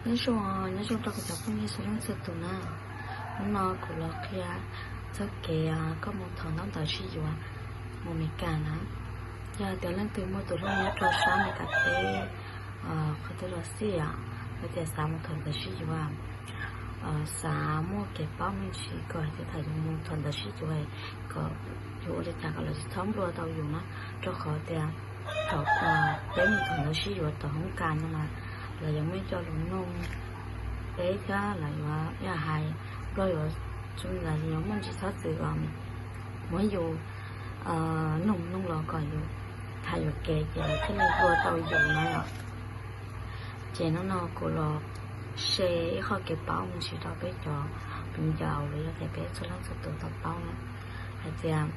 Nyob zoo, nyob zoo rau kuv cov phooj ywg txhua leej txhua tus na. Hnub no kuv los qhia txoj kev koj mus thov ntaub ntawv sib yuav mus Amelikas na. Yog tias leej twg muaj tus hlub nyob rau sab Amelikas teb, qhov twg los xij os, yog tias xav mus thov ntawv sib yuav, xav muaj kev paub me ntsis kom hais tias thaum yus mus thov ntawv sib yuav kom yus ua li cas kom lawv tsis txhob nplua tau yus na, rau qhov tias thaum peb mus thov ntawv sib yuav tom hoob kas no mas lawv yuav muaj ib co lus noog peb thiab lawv yuav hais, Nplog yuav, lawv yuav muaj ntsis txhob txwm muab yus noog noog los kom yus tham yuam kev ces lawv thiaj li nplua tau yus na yom. Ces hnub no kuv los share ib qho kev paub me ntsis rau peb cov viv ncaus los yog tias peb txhua leej txhua tus tau paub na, hais tias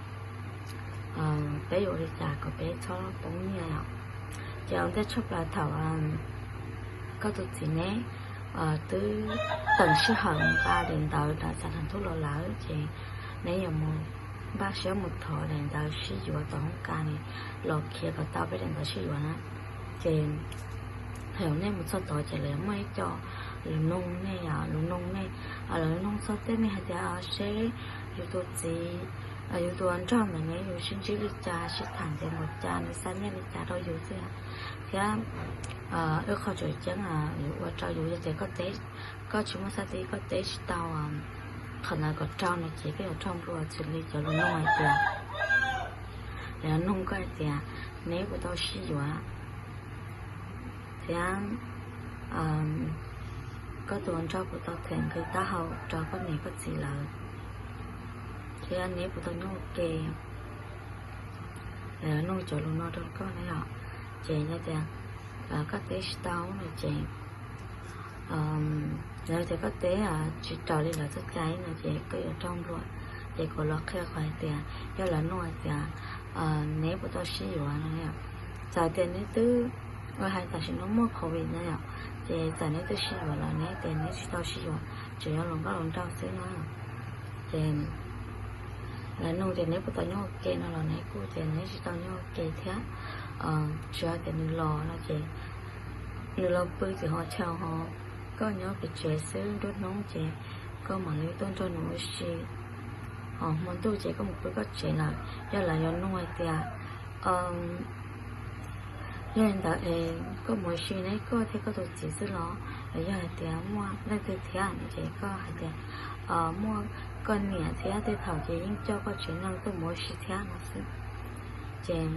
peb yuav ua li cas kom peb txhob poob nyiaj os. Ces ua ntej tshaj plaws thaum koj tus txiv neb twb teem sij hawm nqa daim ntawv rau txav thav ntuj los lawm ces neb yuav mus npaj siab mus thov daim ntawv sib yuav tom hoob kas los khiav kom tau peb daim ntawv sib yuav na. Ces thaum nej mus txog tod ces lawv muaj ib co lus noog nej, lus noog nej, lawv noog txog tej nej hais tias seb yus tus txiv, yus tus nraug ntawm ne yus sib ntsib li cas, sib tham ntev npaum cas, nws xa nyiaj li cas rau yus xwb. Thiab ib qho tseem ceeb yuav ua rau yus yog tias koj teb, koj tsis muaj xab ti koj teb tsis tau qhov ntawd kom raug no ces koj yuav raug nplua xws li cov lus noog hais tias, lawv noog koj hais tias neb puas tau sib yuav, thiab koj tus hluas nraug puas tau them nqi taub hau rau koj niam koj txiv lawv, thiab neb puas tau nyob ua ke. Lawv noog cov lus no rau koj na yom. Ces yog tias koj teb tsis tau no ces, yog tias koj teb tsis raws li lawv txoj cai no ces koj yuav raug nplua. Ces kuv los qhia qhov hais tias yog lawv noog hais tias neb puas tau sib yuav no, txawm tias neb twb, hais tam sim no muaj covid na yom, ces txawm neb twb sib yuav los neb tias neb tsis tau sib yuav, tseem yuav hluas nkauj hluas nraug xwb no. Ces lawv noog tias neb puas tau nyob ua ke no los neb kuj tias neb tsis tau nyob ua ke thiab. Tsuas tias nws los no ces nws los pw tim ho chaw ho, koj nyob pem tsev xwb, nruab hnub ces koj mam li tuaj nrog nws ua si, ho hmo ntuj ces koj mus pw koj tsev lawm. Yog lawv yuav noog hais tias yog li ntawd es koj mus ua si ne koj thiab koj tus txiv xwb los, los yog hais tias muaj leej twg thiab no ces koj hais tias muaj koj niam thiab tej thaum ces yeej coj koj tsev neeg tuaj mus ua si thiab no xwb. Ces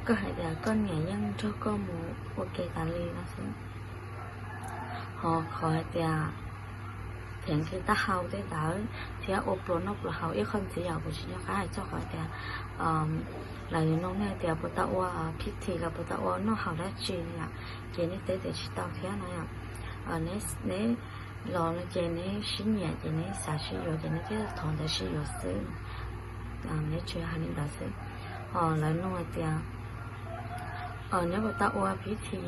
koj hais tias koj niam yeej nrog koj mus ua ke tas li no xwb. Ho qhov hais tias them nqi taub hau tej ntawd thiab ua pluas noj pluas haus ib qho ntxiv yom, kuv tsis nco qab hais txog qhov tias lawv yuav noog nej tias puas tau ua phib thi los puas tau ua noj haus dab tsi no yom, ces nej teb tias tsis tau thiab no yom. Neb los no ces neb sib nyiam ces neb xav sib yuav ces neb thiaj thov ntawv sib yuav xwb. Neb tsuas hais li ntawd xwb. Ho lawv nug hais tias neb puas tau ua phib thi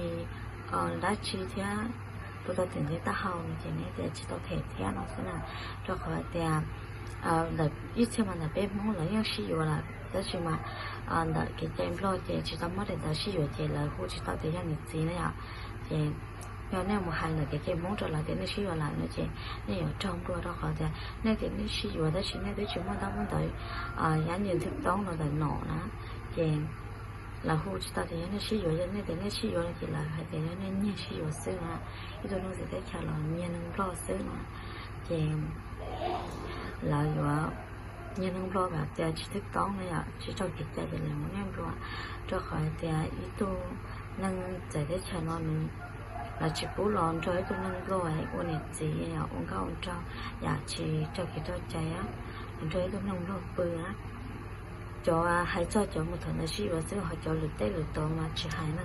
dab tsi thiab puas tau them nqi taub hau no ces neb tias tsis tau them thiab no xwb na. Rau qhov hais tias ntawm ib txhia mas ntawm peb Hmoob lawv yeej sib yuav lawm tab sis mas ntawm kev cai Nplog ces tsis tau muab daim ntawv sib yuav ces lawv hu tsis tau tias yog niam txiv na yom. Ces yog nej mus hais ntawm kev cai Hmoob rau lawv tias nej sib yuav lawm no ces nej yuav raug nplua rau qhov tias nej tias nej sib yuav tab sis nej twb tsis muaj ntaub muaj ntawv yab ncig thwj toob los ntawm nom na. Ces lawv hu tsis tau tias yog nej sib yuav, yog nej tias nej sib yuav no ces lawv hais tias yog nej nyiag sib yuav xwb na. Ib tug neeg txawv teb chaws los nyiag neeg Nplog xwb na. Ces lawv yuav nyiag neeg Nplog kom tias tsis thwj toob na yom, tsis raug kev cai ces lawv muab nej nplua. Rau qhov hais tias ib tug neeg txawv teb chaws no nws, lawv tsis pub los nrog ib tug neeg Nplog ua niam txiv, ua nkauj ua nraug yam tsis raug kev raug cai, los nrog ib tug neeg Nplog pw na. Cov hais txog cov mus thov ntawv sib yuav xwb, ho cov lwm teb lwm tod mas tsis hais na.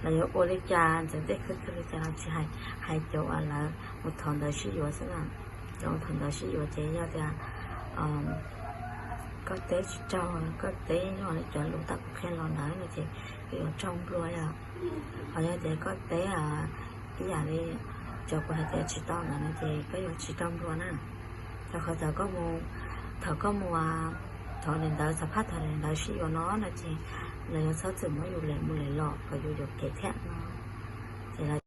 Lawv yuav ua li cas ntxeev tej khwv khwv li cas los tsis hais, hais cov uas lawv mus thov ntawv sib yuav xwb na. Cov mus thov ntawv sib yuav ces yog tias koj teb tsis raug, koj teb yog li cov lus tau kuv qhia los ntawd no ces koj yuav raug nplua yom. Ho yog tias koj teb ib yam li cov kuv hais tias tsis tau ntawd no ces koj yuav tsis raug nplua na. Rau qhov thaum koj mus, thaum koj mus thov daim ntawv, xav phaj thov daim ntawv sib yuav no no ces lawv yuav txhob txwm muab yus lem mus lem los kom yus yuam kev thiab no. Ces lawv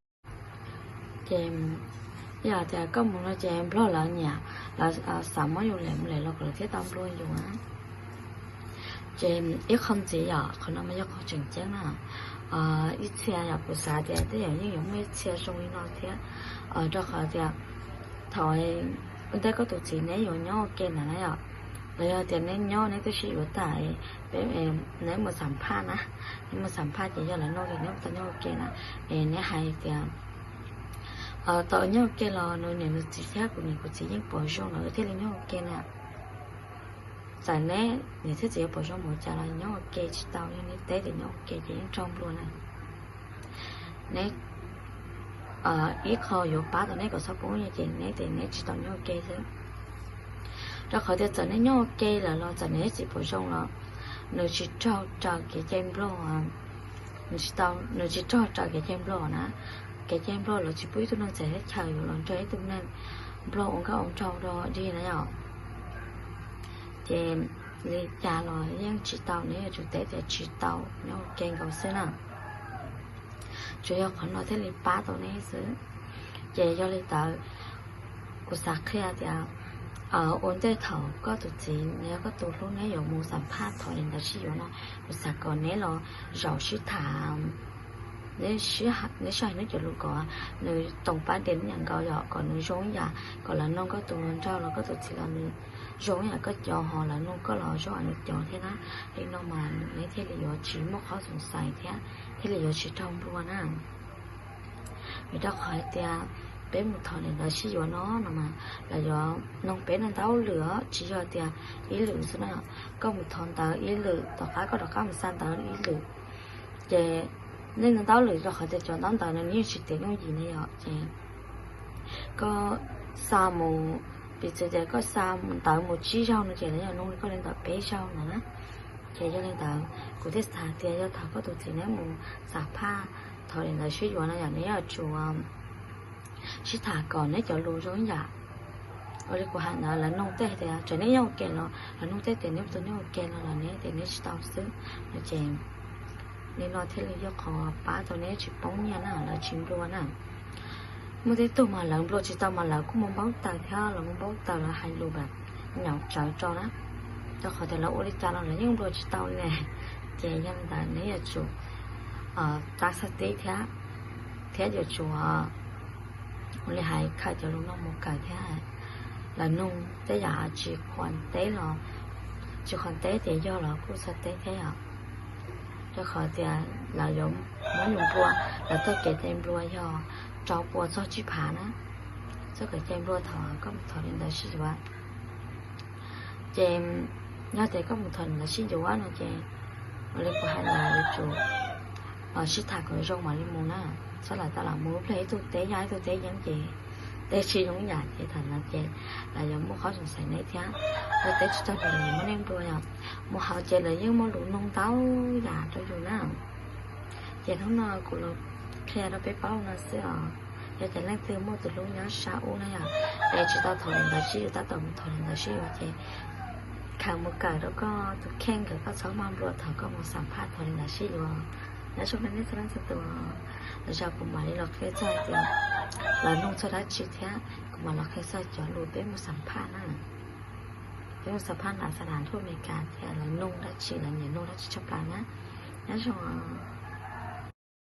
Ces yog tias koj mus no ces nplog lawv nyiam, lawv xav muab yus lem mus lem los kom lawv thiaj tau nplua yus na. Ces ib qho ntxiv yom, qhov no mas yog qhov tseem ceeb na. Ib txhia yog kuv xav tias tej zaum yeej yuav muaj ib txhia zoo li no thiab, rau qhov tias thaum ua ntej koj tus txiv neb yuav nyob ua ke ntag na yom, los yog tias neb nyob neb twb sib yuav tas, neb mus xam phaj na, neb mus xam phaj ces yog lawv nug tias neb puas tau nyob ua ke na, es neb hais tias tau nyob ua ke los nws niam nws txiv thiab kuv niam kuv txiv yeej pom zoo los wb thiaj li nyob ua ke na. Txawm neb niam thiab txiv yuav pom zoo mus cas los nyob ua ke tsis tau, yog neb teb tias nyob ua ke ces yeej raug nplua na. Neb ib qho yuav pab tau neb kom txhob poob nyiaj ces neb tias neb tsis tau nyob ua ke xwb. Rau qhov tias txawm neb nyob ua ke lawm los txawm neb txiv pom zoo los nws tsis raug raws kev cai nplog, nws tsis raug raws kev cai nplog na. Kev cai nplog lawv tsis pub ib tug neeg txawv teb chaws yuav los nrog ib tug neeg nplog ua nkauj ua nraug dog dig na yom. Ces li cas los yeej tsis tau, neb yuav tsum teb tias tsis tau, nyob ua ke nkaus xwb na. Tsuas yog qhov no thiaj li pab tau neb xwb. Ces yog li ntawd, kuv xav qhia tias ua ntej thaum koj tus txiv los yog koj tus hlub neb yuav mus xam phaj thov li ntawd sib yuav no, kuv xav kom neb los zaum sib tham, neb sib hais neb cov lus kom nws toom pab ntes nws yam nkaus yom, kom nws zoo ib yam, kom lawv noog koj tus hluas nraug los koj tus txiv los nws zoo ib yam koj cov, ho lawv noog koj los zoo ib yam nws cov thiab na. Li no mas neb thiaj li yuav tsis muaj qhov xoom xais thiab thiaj li yuav tsis raug nplua na. Vim rau qhov hais tias peb mus thov li ntawd sib yuav no no mas lawv yuav noog peb ntau lwm, tsis yog tias ib lwm xwb na. Koj mus thov ntawd ib lwm, tom qab koj rov qab mus xa ntawv ib lwm, ces nej ntau lwm rau qhov tias cov ntawv ntawd nws yeej tsis tiav yooj yim ne yom. Ces koj xa mus, piv txwv tias koj xa ntawv mus tsib zaug no ces lawv yog noog koj li ntawm peb zaug no na. Ces yog li ntawd kuv thiaj xav tias yog thaum koj tus txiv neb mus xam phaj thov li ntawd sib yuav no yom, neb yuav tsum sib tham kom neb cov lus zoo ib yam. Ua li kuv hais ntawd lawv noog tej hais tias tseem neb nyob ua ke los lawv noog tej tias neb puas tau nyob ua ke no los neb tias neb tsis tau xwb no ces li no thiaj li yog qhov pab tau neb tsis poob nyiaj na, lawv tsis nplua na. Muaj tej tug mas lawv nplua tsis tau mas lawv kuj mus npaub taws thiab, lawv mus npaub taws lawv hais lus nyaum tsawv rau na, rau qhov tias lawv ua li cas los lawv yeej nplua tsis tau li. Ces yog li ntawd neb yuav tsum tab xab tib thiab, thiab yuav tsum ua li hais khaws cov lus no mus kawm thiab. Lawv nug tej yam tsis khuam teb los, tsis khuam teb tias yog los kuj txhob teb thiab yom. Rau qhov tias lawv yuav muab yus nplua, lawv txoj kev cai nplua yog rau pua txog tsib phav na. Txoj kev cai nplua thaum koj mus thov li ntawd sib yuav. Ces yog tias koj mus thov li ntawd sib yuav no ces ua li kuv hais ntawd yuav tsum sib tham kom zoo mam li mus na. Txhob lam tau lam mus ib pliag ib tug teb yog ib tug teb yeeb ces teb tsis zoo yam ces thaum no ces lawv yuav muaj qhov xoom xaiv neb thiab. Lawv teb tsis tau ces lawv muab nej nplua yom. Mus hauv ces lawv yeej muaj lus nug ntau yam rau yus na. Ces hnub no kuv los qhia rau peb paub no xwb os. Yog tias leej twg muaj tus hlub nyob sab ub na yom, es tsis tau thov li ntawd sib yuav, tab tom mus thov li ntawd sib yuav ces khaws mus kawm rau koj tus kheej kom koj txhob maj nplua thaum koj mus xam phaj thov li ntawd sib yuav. Nyob zoo nej txhua leej txhua tus, lwm zaus kuv mam li los qhia txog tias lawv nug txog dab tsi thiab kuv mam los qhia txog cov lus peb mus xam phaj na. Peb mus xam phaj nram xa las ntuj Amelikas thiab lawv nug dab tsi, lawv nyiam nug dab tsi tshaj plaws na. Nyob zoo.